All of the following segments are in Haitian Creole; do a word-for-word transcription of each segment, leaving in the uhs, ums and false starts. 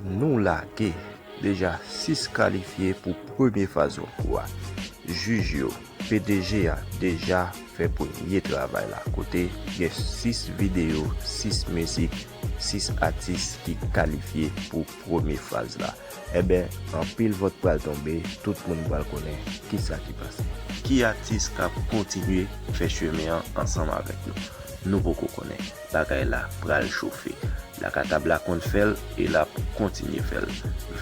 Nou lage deja sis kalifye pou premye faz konkou a. Jij yo, P D G a deja fè premye travay la, kote gen sis videyo, sis mizik, sis atis ki kalifye pou premye faz la. Enben, anpil vòt pral tonbe, tout moun pral konnen kisa ki pase. Ki atis k ap kontinye fè chemen an ansanm avèk nou? Nou poko konnen. Bagay la pral chofe. Lakatab la konn fè l e l ap kontinye fè l.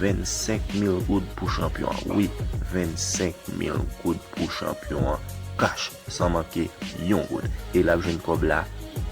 Vennsenk mil goud pou chanpyon an. Wi, vennsenk mil goud pou chanpyon an. Kach, san manke yon goud. E l ap jwenn kòb la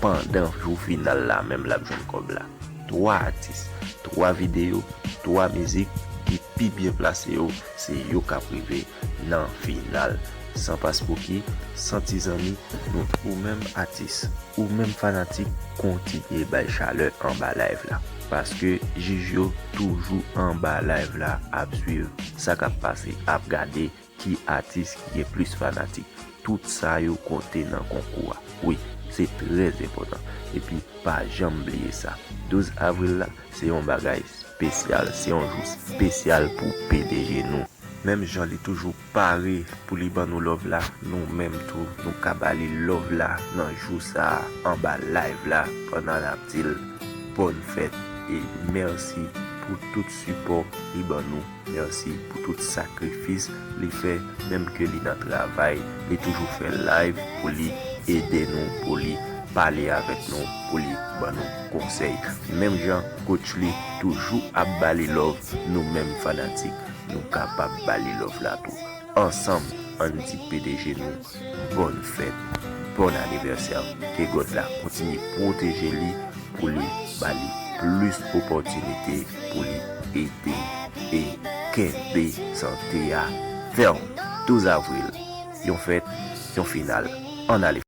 pandan jou final la menm, l ap jwenn kòb la. Twa atis, twa videyo, twa mizik ki pi byen plase yo, se yo k ap rive nan final. San paspouki, san ti zanmi, nou ou menm atis, ou menm fanatik, kontinye bay chalè anba live la. Paske jij yo toujou anba live la ap swiv sa k ap pase, ap gade ki atis ki gen plis fanatik. Tout sa yo konte nan konkou a. Wi, se trè enpòtan. Epi, pa janm bliye sa. Douz avril la, se yon bagay espesyal, se yon jou espesyal pou P D G nou. Menm jan li toujou pare pou li ban nou love la, nou menm tou, nou ka ba li love la nan jou sa a, anba live la, pandan n ap di l bòn fèt e mèsi pou tout sipò li ban nou. Mèsi pou tout sakrifis li fè, menm ke li nan travay, li toujou fè live pou li ede nou, pou li pale avèk nou, pou li ban nou konsèy. Menm jan coach li toujou ap ba li love, nou menm fanatik, nou kapab ba li love la tou. Ansanm, ann di P D G nou bòn fèt, bòn anivèsè. Ke God la kontinye pwoteje li, pou li ba li plis opòtinite pou li ede e kenbe sante a fèm. Douz avril, yon fèt, yon final. Ann ale.